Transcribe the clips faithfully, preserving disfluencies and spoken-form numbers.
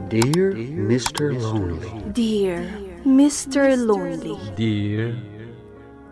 Dear Mister Lonely. Dear Mister Lonely. Dear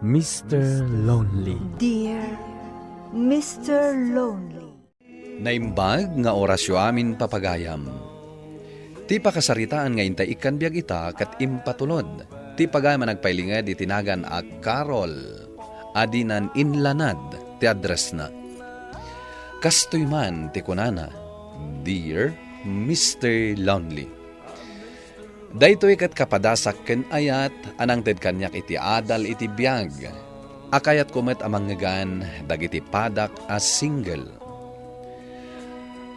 Mister Lonely. Dear Mister Lonely. Naimbag nga orasyo amin, papagayam. Ti pakasaritaan nga intay ikkan biag ita ket impatulod ti pagayam a nagpailinged iti nagan a Carol a dinan inlanad ti addressna. Kastoy man ti kunana, "Dear Mister Lonely." Daytoy ket kapadasak ken ayat a nangted kaniak iti adal iti biag, a kayatko met a mangngegan dagiti padak a single.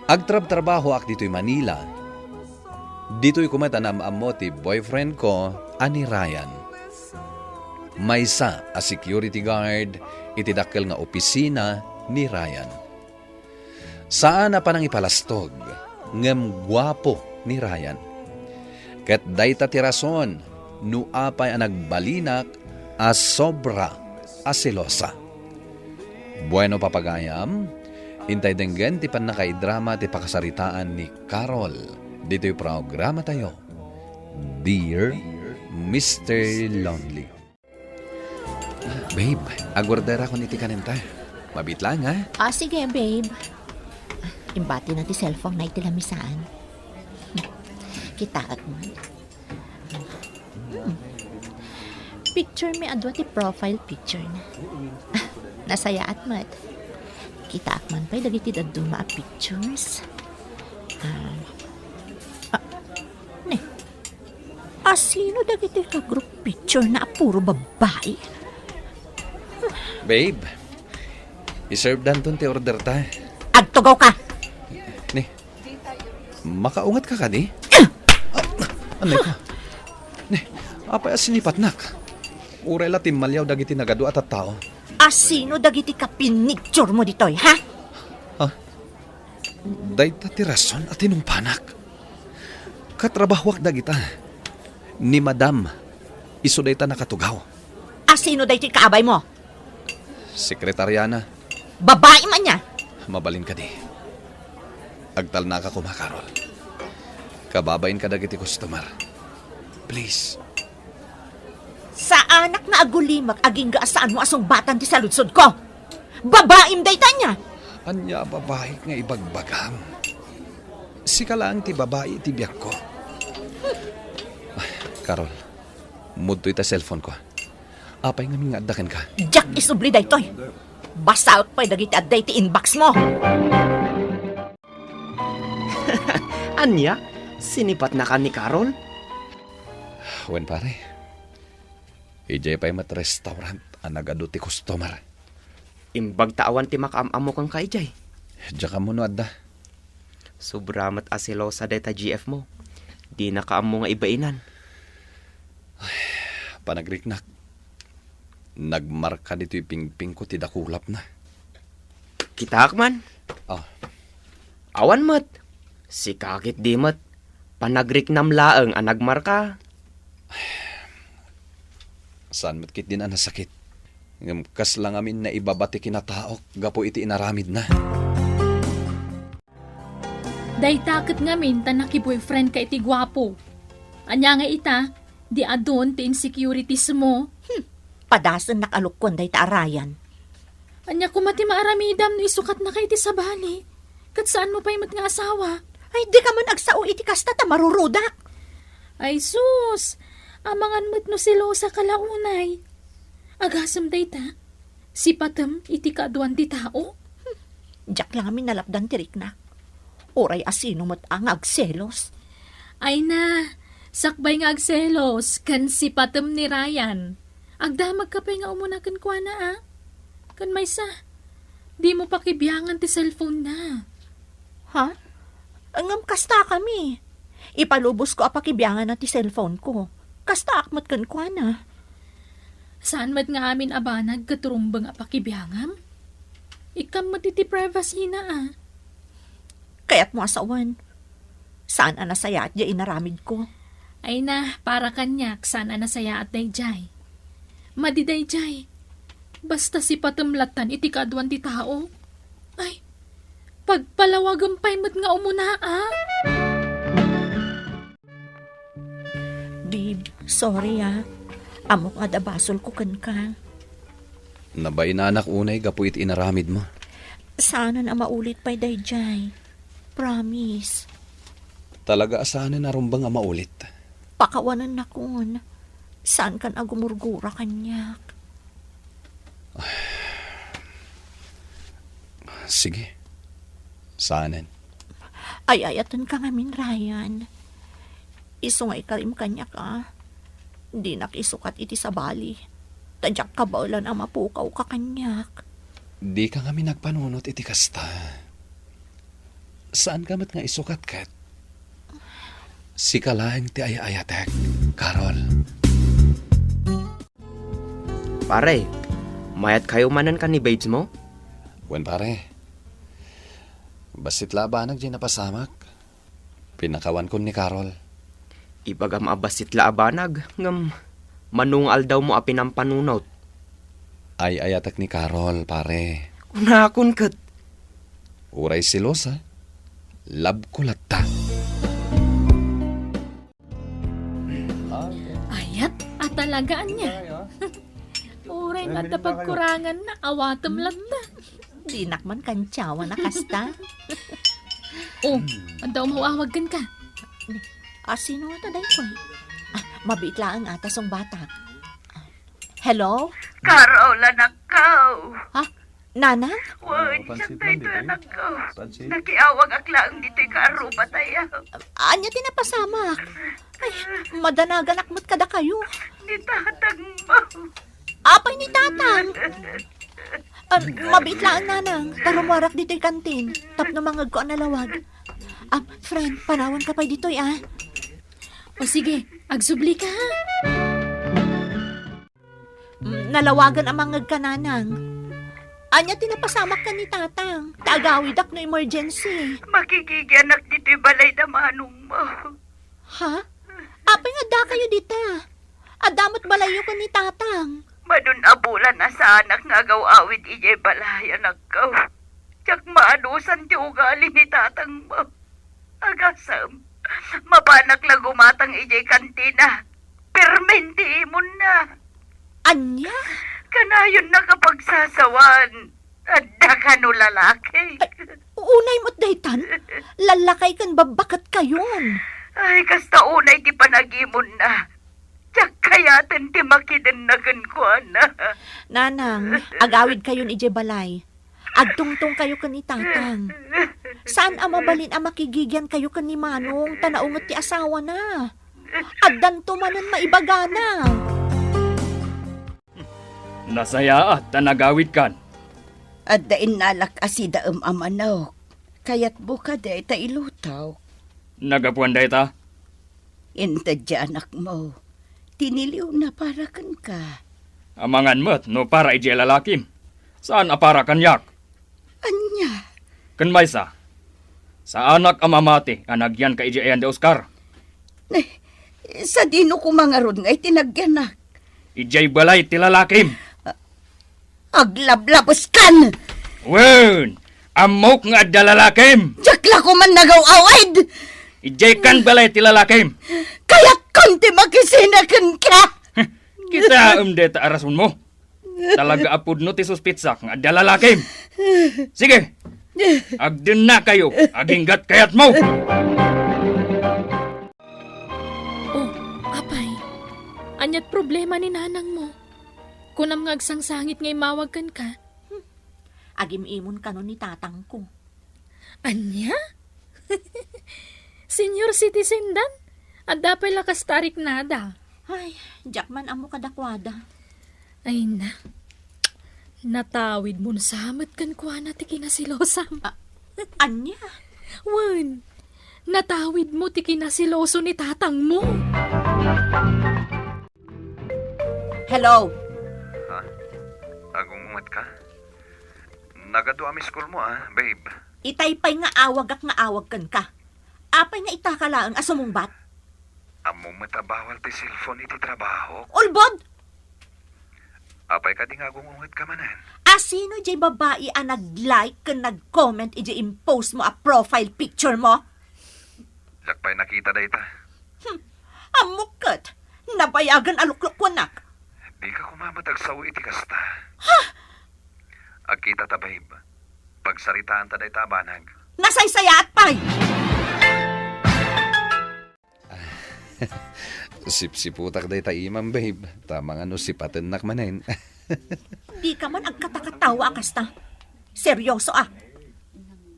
Agtrabtrabahoak ditoy Manila. Ditoy ko met a naam-ammo ti boyfriend ko a ni Ryan. Maysa a security guard iti dakkel nga opisina ni Ryan. Saan a panangipalastog, ngem guapo ni Ryan. Ket dayta ti rason no apay a nagbalinak a sobra a selosa. Bueno, papagayam, intay denggen ti pannakaidrama ti pakasaritaan ni Carol ditoy programatayo, Dear Mister Lonely. Babe, agorderakon iti kanenta. Mabiit laeng, ha? Ah, sige, babe. Imbatina ti cellphone na iti lamisaan. Kitaak man. Hmm. Picture mi a dua ti profile picture na. Nasayaat met. Kitaak man pay dagiti dadduma a pictures. Ah. Ah. Ne. Asino dagiti ka-group picture na a puro babbai? Babe, iserve danton ti order ta. Agtugaw ka! Ne, makaungat ka kadi? Ah, anay ka? Ne, apay a sinipatnak? Uray la timmaliaw dagiti nagadu a tattao. Asino dagiti kapinicture mo ditoy, ha? Ha? Dayta ti rason a tinumpanak. Katrabahoak dagita. Ni Madam, isu dayta nakatugaw. Asino daytoy kaabay mo? Sekretariana. Babai man nia. Mabalin kadi. Agtalnaka koma, Carol. Kababain ka dagiti customer. Please. Saanak nga agulimek agingga a saanmo a sungbatan ti saludsodko. Babaim dayta nia. Ania a babai nga ibagbagam? Sika laeng ti babai iti biagko. Ay, Carol, mudtoy ta cellphone ko. Apay ngamin nga adda kenka? Diak isubli daytoy. Basaek pay dagiti adda iti inbox mo. Ania? Sinipatnaka ni Carol? Wen, pare. Idiay pay met restaurant a nagadu ti customer. Imbag ta awan ti makaam-ammo kenka idiay. Diak ammo no adda. Sobra met a selosa dayta G F mo. Dinaka ammo nga ibainan. Ay, panagriknak. Nagmarka ditoy pingpingko ti dakulapna. Kitaak man. Ah. Awan met. Sika ketdi met. Panagriknam laeng a nagmarka. Saan met ketdin a nasakit. Ngem kasla ngamin naibaba ti kinataok gapu iti inaramidna. Dayta ket ngamin ta nakiboyfriendka iti guapo. Ania nga ita, di adun ti insecurities-mo? Hmm, padasennak a lukkon dayta a Ryan. Ania koma ti maaramidam no isukatnaka iti sabali, ket saanmo pay met nga asawa? Ay, dika man agsao iti kasta ta marurudak. Ay sus, amangan met no selosaka la unay. Agasem dayta, sipatem iti kaaduan ti tao? Diak la ngamin nalapdan ti riknak. Uray asino met a nga agselos. Ay na, sakbay nga agselos ken sipatem ni Ryan. Agdamagka pay nga umuna kenkuana, a? Ken maysa, dimo pakibiangan ti cellphone na. Ha? Ngem kastakami. Ipalubosko a pakibianganna ti cellphone ko. Kastaak met kenkuana. Saan met nga amin a banag ket rumbeng a pakibiangam? Ikkam met iti privacy na, a. Kayatmo a sawen. Saan a nasayaat diay inaramidko. Ay na, para kaniak, saan a nasayaat daydiay. Madi daydiay. Basta sipatem lattan iti kaaduan ti tao. Ay, pagpalawagem pay met nga umuna, a. Babe, sorry, ah. Ammok nga adda basolko kenka. Nabainanak unay gapu iti inaramidmo. Saanen a maulit pay daydiay. Promise. Talaga a saanen a rumbeng a maulit. Pakawanennakon. Saankan a gumurgura kaniak. Sige. Saanen. Ay-ayatenka ngamin, Ryan. Isu nga ikarim kaniak, a. Dinak isukat iti sabali. Ta diak kabaelan a mapukawka kaniak. Dika ngamin agpanunot iti kasta. Saanka met nga isukat ket? Sika laeng ti ay-ayatek, Carol. Pare, mayat kayo manen ken ni babes mo? Wen, pare. Bassit la a banag diay napasamak. Pinakawankon ni Carol. Ibagam a bassit la a banag, ngem mano nga aldawmo a pinampanunot? Ay-ayatek ni Carol, pare. Kunakon ket. Uray selosa, love ko latta. Ayat, a talaga ania? Uray nga adda pagkuranganna, awatem latta. Dinak man kantiawan a kasta. Oh, adda umaw-awag kenka. A, sino ngata daytoy? A, mabiit laeng a ta sungbatak. Hello? Carol, anakko. Ha? Nanang? Wen, siak daytoy, anakko. Nakiawagak laeng ditoy kaarrubatayo. Ania ti napasamak? Ay, madanaganak met kadakayo. Ni tatangmo. Apay ni tatang? Ah, mabiit laeng, nanang, ta rummuarak ditoy kantin tapno mangegko a nalawag. Ah, friend, panawanka pay ditoy, a. O sige, agsublika, ha? Mm, nalawagan a mangegka, nanang. Ania ti napasamak ken ni tatang? Ta agawidak no emergency. Makigigianak ditoy balay da manongmo. Ha? Apay nga addakayo dita? Adda met balayyo ken ni tatang. Madun a bulan a saanak nga agaw-awid idiay balay, anakko. Diak maanusan ti ugali ni tatangmo. Agasem, mapanak la gumatang idiay kantina. Permen ti imonna. Ania? Kanayonna a pagsasawan. Adda kano lalaki? Ay, unay met daytan. Lallakay ken babbaketkayon. Ay, kasta unay ti panagimonna. Diak kayaten ti makidenna kenkuana. Nanang, agawidkayon idiay balay. Agtungtongkayo ken ni tatang. Saan a mabalin a makigigiankayo ken ni manong ta naunget ti asawana. Addanto manen maibagana. Nasayaat ta nagawidkan. Adda innalak a sidaem a manok. Kayatmo kadi ta ilutawk? Nagapuan dayta? Inted ti anakmo. Tiniliwna para kenka. Amangan met no para idiay lalakim. Saan a para kaniak. Ania? Ken maysa, saanak a mamati a nagyanka idiay ayan da Oscar. Eh, sadino koma ngarud nga iti nagyanak? Idiay balay ti lalakim. Aglablabeskan! Wen, ammok nga adda lalakim. Diak la koman nagaw-awid! Idiay kan balay ti lalakim. Kayatkon ti makisina kenka! Kitaem dayta a rasonmo. Talaga a pudno ti suspetsak nga adda lalakim. Sige, agdennakayo aginggat kayatmo. Oh, apay, aniat problema ni nanangmo? Kunam nga agsangsangit nga immawag kenka. Hmm. Agim-imon kano ni tatangko. Ania? Senior citizen dan? Adda pay la kasta a riknada. Ay, diak man ammo kadakuada. Ay na. Natawidmo sa met kenkuana ti kinasilosam. A-, ania? Wen, natawidmo ti kinaseloso ni tatangmo. Hello? Ha? Agungungetka? Nagadu a miss call mo, ah, babe. Itay pay nga awagak nga awag kenka. Apay nga itaka laeng a sumungbat? Ammom met a bawal ti cellphone iti trabaho. Ulbod! Apay kadi nga agungungetka manen? A sino diay babai a nag-like ken nag-comment idiay impost mo a profile picture mo? Diak pay nakita dayta. Hmm, ammok ket. Nabayagen a luklukuanak. Dika koma met agsao iti kasta. Ha? Agkitata, babe. Pagsaritaanta dayta a banag. Nasaysayaat pay! Sipsiputak dayta imam, babe. Ta mangano sipatennak manen. Dika man agkatakatawa a kasta. Seryoso a.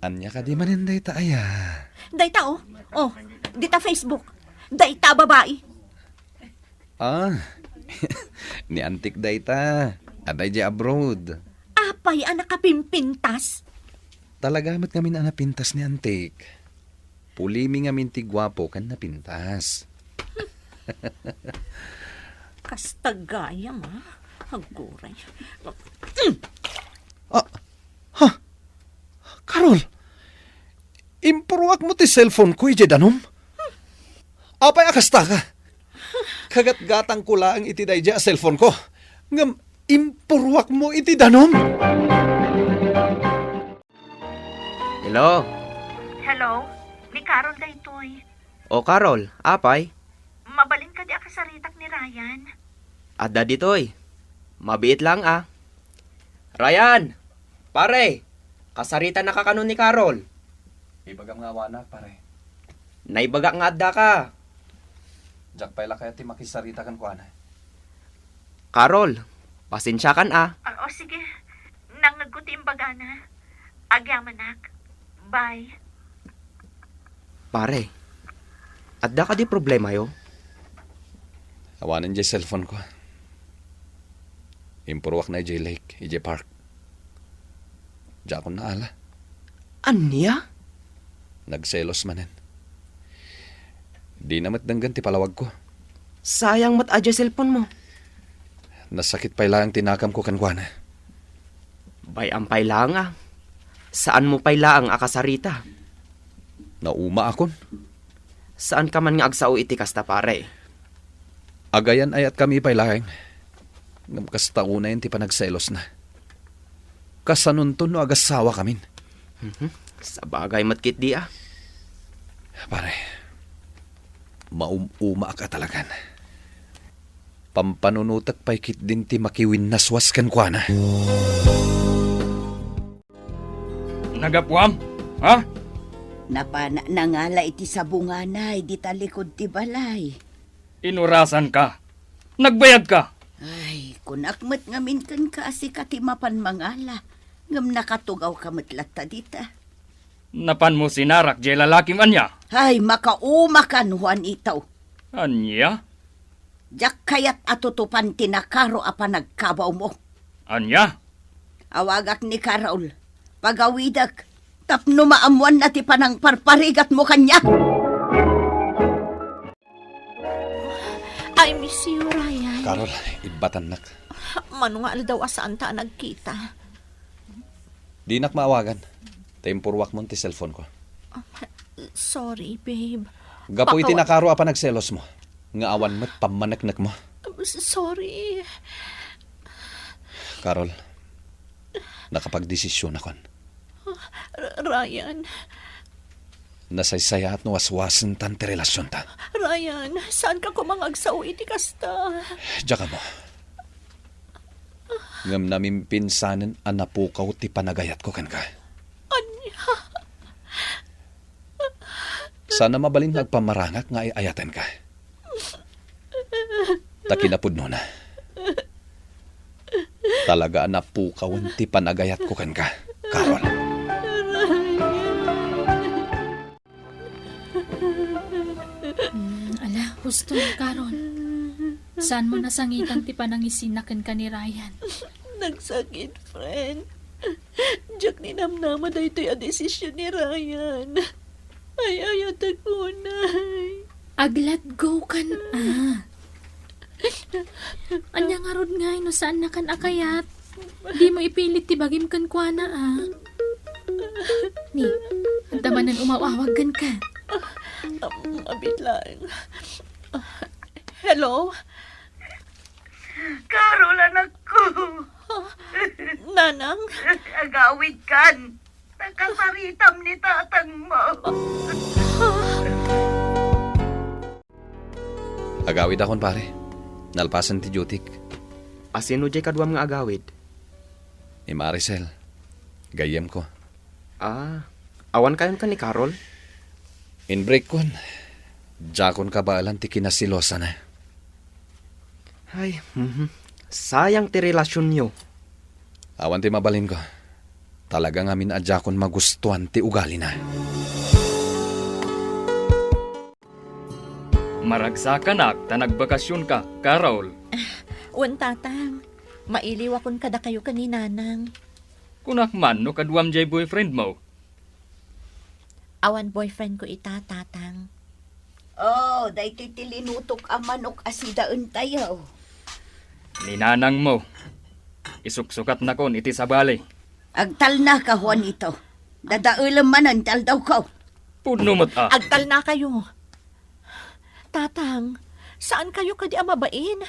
Ania kadi manen dayta aya? Dayta, oh. Oh, dita Facebook. Dayta a babai. Ah, ni Antik dayta. Adda idiay abroad. Apay a nakapimpintas? Talaga met ngamin a napintas ni Antik. Pulimi ngamin ti guapo ken napintas. Kasta gayam, a. Aguray. Ah, ha? Carol, impuruakmo ti cellphone ko idiay danum? Apay a kastaka? Kagatgatangko laeng iti daydiay a cellphone ko. Ngem impuruakmo iti danum? Hello? Hello? Ni Carol daytoy. O, Carol, apay? Mabalin kadi a kasaritak ni Ryan? Adda ditoy. Mabiit lang, a. Ryan! Pare! Kasaritanaka kano ni Carol? Ibagam nga awanak, pare. Naibagak nga addaka. Diak pay la kayat ti makisarita kenkuana. Carol, pasensiakan, a. Ah, o, sige. Nangngegko ti imbagana. Agyamanak. Bye. Pare, adda kadi problemayo? Awanen diay cellphone ko. Impuruakna idiay lake, idiay park. Diakon naala. Ania? Nagselos manen. Dina met denggen ti palawagko. Sayang met a diay cellphone mo. Nasakit pay laeng ti nakamko kenkuana. Bay-am pay laeng a. Saanmo pay laeng a kasarita. Naumaakon. Saanka man nga agsao iti kasta, pare. Agayan-ayatkami pay laeng. Ngem kasta unayen ti panagselosna. Kasanonto no agasawa kamin? Mhm. Sabagay met ketdi a. Pare, maum-umaak a talagan. Pampanunotek pay ketdin ti makiwinnaswas kenkuana. Nagapuam, ha? Napana nangala iti sabungana idi tallikud ti balay. Inurasanka. Nagbayadka. Ay, kunak met ngamin kenka a sika ti mapan mangala, ngem nakatugawka met latta dita. Napanmo sinarak diay lalakim ania? Ay, makaumaka, Juanito. Ania? Diak kayat a tutupan ti nakaro a panagkabawmo. Ania? Awagak ni Carol. Pagawidek. Tapno maammoanna ti panangparparigatmo kaniak. I miss you, Ryan. Carol, ibbatannak. Mano nga aldaw a saanta a nagkita? Dinak maawagan. Ta impuruakmon ti cellphone ko. Sorry, babe. Gapu iti Pakawa- nakaro a panagselosmo, nga awan met pammaneknekmo. S-, sorry. Carol, nakapagdesisyonakon. R-, Ryan. Nasaysayaat no waswasentan ti relasionta. Ryan, saanka koma nga agsao iti kasta? Diak ammo. Ngem namimpinsanen a napukaw ti panagayatko kenka. Ania? Saan a mabalin nga agpamarangak nga ay-ayatenka. Ta kinapudnona, talaga a napukawen ti panagayatko kenka, Carol. Mm, ala, husto, Carol. Saanmo nasangitan ti panangisinna kenka ni Ryan? Nagsakit, friend. Diak ninamnama daytoy a desisyon ni Ryan. Ay-ayatek unay. Agladgo kan a. Ania ngarud ngay no saannakan a kayat? Dimo ipilit ti bagim kenkuana a. Ni, adda manen umaw-awag kenka. Um, abit laeng. Hello? Carol, anakko. Nanang? Agawidkan. Nakasaritam ni tatangmo. Agawidakon, pare. Nalpasen ti dutyk. Asino diay kaduam nga agawid? Ni Maricel, gayyemko. Ah, awan kayonkan ni Carol? In-breakkon. Diakon kabaelan ti kinasilosana. Ay, mhm. Sayang ti relasionyo. Awan ti mabalinko. Talaga ngamin a diakon magustuan ti ugalina. Maragsakanak ta nagbakasionka, Carol. Wen, Tatang. Mailiwakon kadakayo ken ni Nanang. Kunak man no kaduam diay boyfriendmo. Awan boyfriendko ita, Tatang. Oh, daytoy ti linutok a manok a sidaentayo. Ni nanangmo, isuksukatnakon iti sabali. Agtalnaka, Juanito. Dadaelem manen ti aldawko. Pudno met a. Agtalnakayo. Tatang, saankayo kadi a mabain?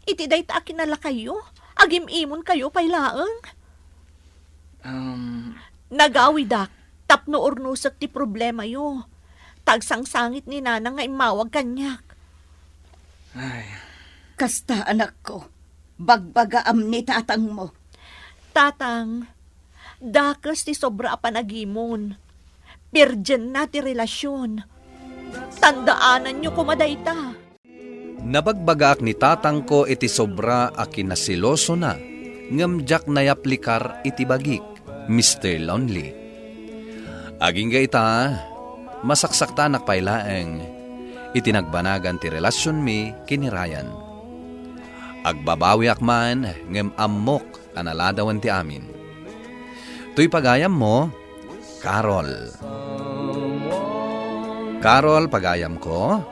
Iti dayta a kinalakayo, agim-imonkayo pay laeng. Um, Nagawidak tapno urnosek ti problemayo. Ta agsangsangit ni Nanang nga immawag kaniak. Ay. Kasta, anakko, bagbagaam ni tatangmo. Tatang, dakes ti sobra a panagimon. Pirdienna ti relasion. Tandaananyo koma dayta. Nabagbagaak ni tatangko iti sobra a kinasilosona, ngem diak nayaplikar iti bagik, Mister Lonely. Agingga ita, masaksaktanak pay laeng iti nagbanagan ti relasionmi ken ni Ryan. Agbabawiak man, ngem ammok a naladawen ti amin. Toy pagayammo, Carol. Carol, pagayamko,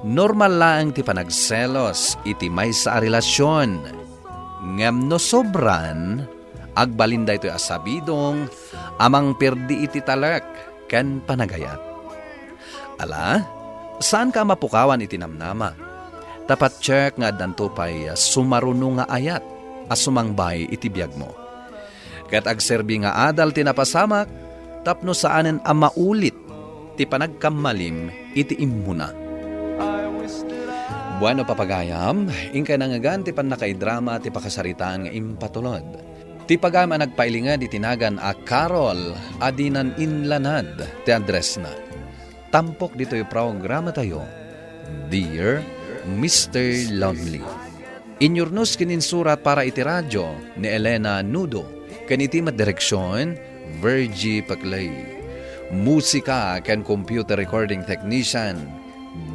normal laeng ti panagselos iti maysa a relasion. Ngem no sobran, agbalin daytoy a sabidong a mangperdi iti talek ken panagayat. Ala, saanka a mapukawan iti namnama. Ta patiek nga addanto pay sumaruno nga ayat a sumangbay iti biagmo. Ket agserbi nga adal ti napasamak tapno saanen a maulit ti panagkammalim iti immuna. Bueno, papagayam, inkay nangngegan ti pannakaidrama ti pakasaritaan nga impatulod. Ti pagayam a nagpailinged iti nagan a Carol a dinan inlanad ti addressna. Tampok ditoy programatayo, Dear Mister Lonely. Inyurnos ken insurat para iti radio ni Elena Nudo ken iti met direksion, Virgie Paclay. Musika ken computer recording technician,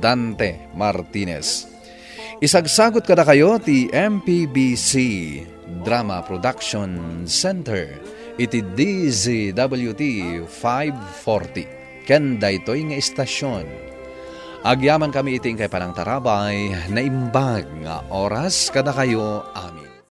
Dante Martinez. Isagsagut kadakayo ti M P B C Drama Production Center iti D Z W T five forty. Ken daytoy nga istasion, agyamankami iti inkay panangtarabay, naimbag nga oras kadakayo amin.